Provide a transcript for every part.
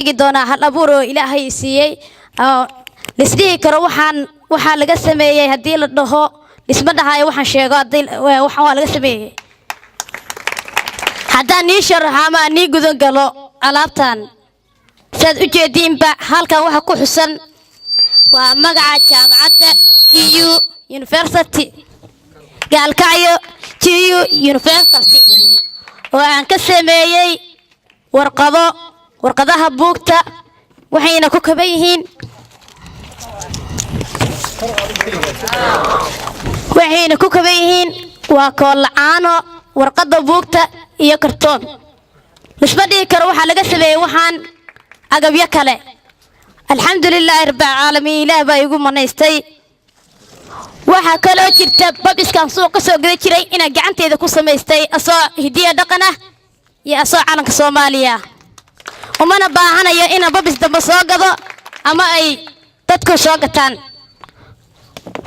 Bandhigi doonaa hal abuur oo Ilaahay siiyey oo lisdhihi karo waxaan waxaa laga sameeyey. Haddii la dhaho lisma dhahayo waxaan sheego haddii waxaan waa laga sameeyey. Haddaan nii sharaxo ama aan nii gudan galo alaabtan, sidaad u jeediinba halkan waxa ku xusan waa magaca jaamacadda GU University, Gaalkacyo GU University, oo aan ka sameeyey warqado, warqadaha buugta. Waxayna ku kaban yihiin waa koolacaano, warqadda buugta iyo kartoon. Lisma dhihi karo waxaa laga sameeyey waxaan agabyo kale. Alxamdulilaahi rabbilcaalamiin, Ilaah baa igu manaystay. Waxaa kaloo jirta babiskan suuq ka soo gada jiray inaan gacanteyda ku samaystay, asoo hidiya dhaqan ah iyo asoo calanka Soomaaliya. Umana baahanayo inaan babis dambe soo gado ama ay dadku soo gataan.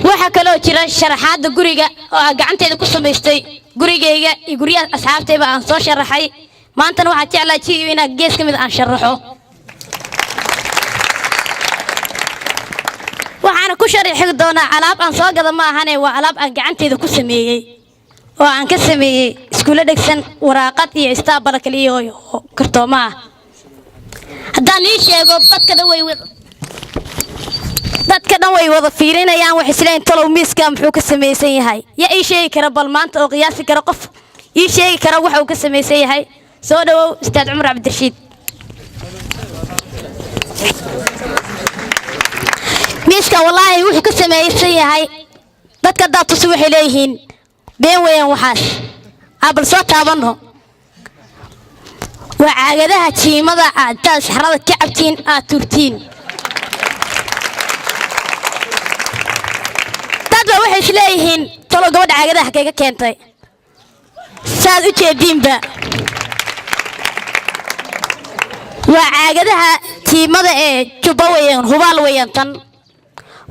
Waxaa kaloo jira sharaxaadda guriga oo aan gacanteyda ku samaystay. Gurigayga iyo guryaha asxaabtayba aan soo sharaxay. Maantana waxaan jeclaa GU inaan gees ka mid aan sharaxo. Waxaana ku sharixi doonaa alaab aan soo gada ma ahane, waa alaab aan gacanteyda ku sameeyey oo aan ka sameeyey iskuulo dhegsan, waraaqad iyo istaabala kaliya oo kartooma ah. Haddaan ii sheego, dadka dhan way wada fiirinayaan. Waxay isleeyihin, "Talow miiska muxuu ka samaysan yahay?" Yaa ii sheegi kara bal maanta oo qiyaasi kara? Qof ii sheegi kara waxa uu ka samaysan yahay? Soo dhawow, Ustaad Cumar Cabdirashiid. Miiska wallaahi wuxuu ka samaysan yahay, dadka haddaad tusi waxay leeyihiin, "Been weeyaan waxaas." Bal soo taabanno. Waa caagadaha jiimada aad intaad saxrada ka cabtiin aad turtiin. Dad baa waxay isleeyihiin, "Talow gabadha caagadaha xaggay ka keentay?" Saad u jeediinba waa caagadaha jiimada ee jubba weeyaan, hubaal weeyaan tan.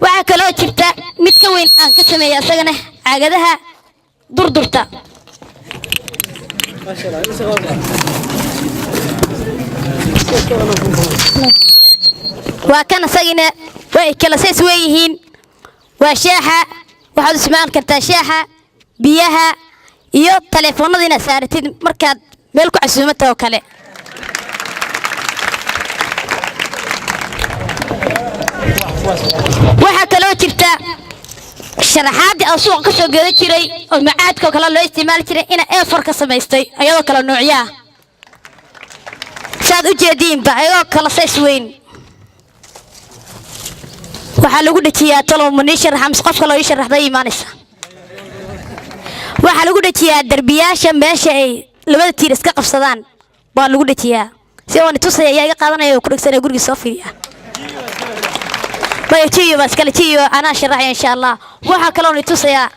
Waxaa kaloo jirta mid ka weyn aan ka sameeyay asagana caagadaha durdurta. Waa kan asagina, way kala says weeyihiin. Waa shaaxa, waxaad isticmaali kartaa shaaxa, biyaha iyo taleefoonada inaad saaratid markaad meel ku casuumata oo kale. Waxaa kaloo jirta sharaxaadii aan suuqa ka soo geda jiray oo macaadka oo kale loo isticmaali jiray ina eefor ka samaystay, ayadoo kale noocyaah, saad u jeediinba, ayadoo kala says weyn. Waxaa lagu dhejiyaa, talow ma nii sharaxa mise qof kaloo ii sharaxday imaanaysa? Waxaa lagu dhejiyaa derbiyaasha, meesha ay labada tiir iska qabsadaan baa lagu dhejiyaa. Si oon tusaya ayaa iga qaadanaya oo ku dhegsanaya gurigii soo fiiriya. Maya, jiyo baa iskale, jiyo anaa sharaxaya insha Allah. Waxaa kaloon itusayaa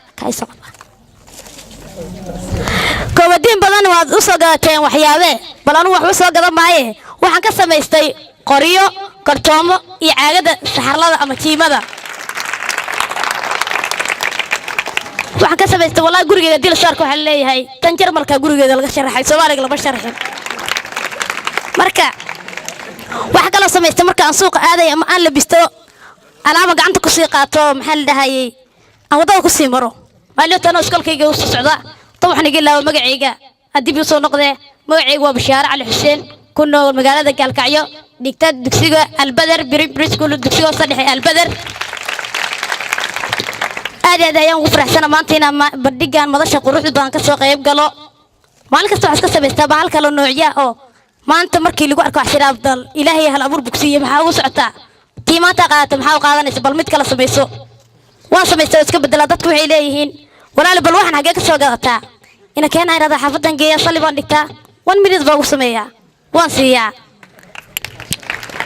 koobadiin badan waad u soo gadateen waxyaabee, bal anugu waxba soo gadan maaye. Waxaan ka samaystay qoryo, kartoomo iyo caagada saxarlada ama jiimada. Waxaan ka samaystay wallahi gurigeeda dil saarka waxaa leeyahay tan Jarmalka gurigeeda laga sharaxay, Soomaaliga lama sharaxin. Marka waxaa kaloo samaystay marka aan suuqa aaday ama aan labisto alaaba gacanta kusii qaato, maxaa la dhahayay, aan waddada kusii maro maalintanoo iskolkayga usoo socda. Tan waxaan iga ilaawa magacayga, dib usoo noqdee. Magacayga waa Bashaare Cali Xuseen, ku nool magaalada Gaalkacyo, dhigta dugsiga Albeder Primary School, dugsiga hoose dhexe Albeder. Aad aad ayaan ugu faraxsana maanta inaan bandhigan madasha quruxda badan kasoo qayb galo. Maalin kasta waxaa iska samaystaa bahal kale noocya oo maanta markii lagu arko waxsiraa abdal Ilaahay hal abuur bugsiiye. Maxaa ugu socotaa tii maanta qaadata? Maxaa u qaadanaysa? Bal mid kala samayso. Waan samaystaa oo iska bedelaa. Dadku waxay leeyihiin, "Walaali, bal waxaan xaggee ka soo gadataa?" Ina keenaa irada xaafadan geeya, salli baan dhigtaa, one minute baa ugu sameeyaa, waan siiyaa.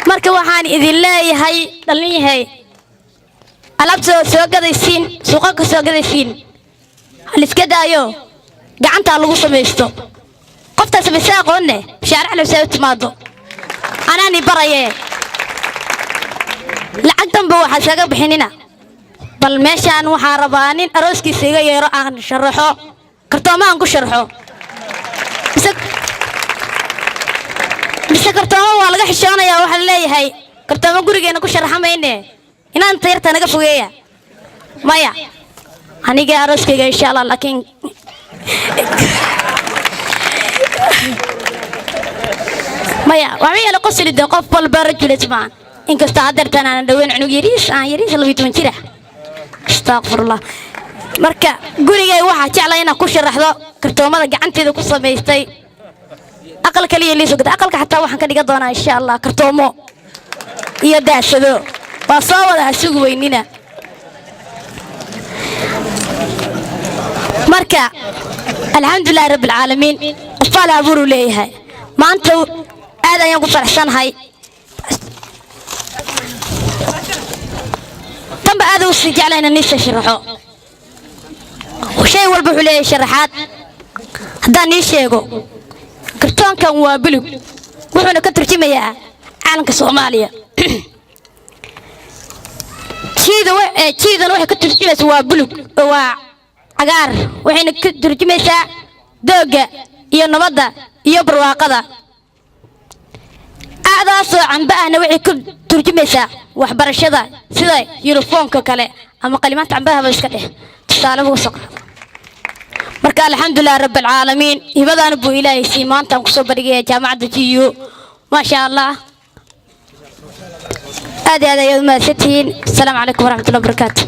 Marka waxaan idin leeyahay, dhalin yahay, alaabta soo gadaysiin, suuqa ka soo gadaysiin haliska daayo, gacantaa lagu samaysto. Qoftaa samaysa aqoonne Bashaare Cali u timaado, anaani baraye. Lacag danba waxaa iskaga bixinina. Bal meeshaan waxaan rabaa nin arooskiisa iga yeero aan sharaxo, kartooma aan ku sharxo. Mise kartooma waa laga xishoonayaa? Waxaa Leeyahay kartoomo gurigeena ku sharaxamayne, inaan tayarta naga fogeeya. Maya, aniga arooskayga insha Allah, laakiin maya, waxba yaala qosli de, qof walba rajulet maan. Inkastoo haddeertaan aanan dhaweyn cunug yariis aan yariis 12 jira, astaqfirullah. Marka gurigay waxaa jeclaa inaan ku sharaxdo kartoomada gacanteeda ku samaystay. Aqal kaliya liisoo gada, aqalka xataa waxaan ka dhigan doonaa insha Allah kartoomo iyo daasado. Waa soo wada, hasugu weynina. Marka alxamdulilahi rabbi alcaalamiin, qofaal abuuruu leeyahay. Maanta aad ayaan ku faraxsanahay, tanba aad u sii jeclayna niisa sharaxo. Shay walba wuxuu leeyahay sharaxaad. Haddaan nii sheego, kartoonkan waa bulug, wuxuuna ka turjumayaa caalamka Soomaaliya. Jiida jiidana waxay ka turjumaysaa waa bulug oo waa cagaar, waxayna ka turjumaysaa doogga iyo nabadda iyo barwaaqada. Acdaasoo cambe ahna waxay ka turjumaysaa waxbarashada, sida yunifoomka kale ama qalimaanta cambahaba iska dheh, tusaale buu soo qaada. Marka alxamdulilah rabbi alcaalamiin, hibadaana buu Ilaahay siiyey. Maantaan kusoo bandhigaya jaamacadda GU, maasha Allah. Aad iyo aad ayaad umahadsantihiin. Asalaamu calaykum waraxmatullahi wabarakaatu.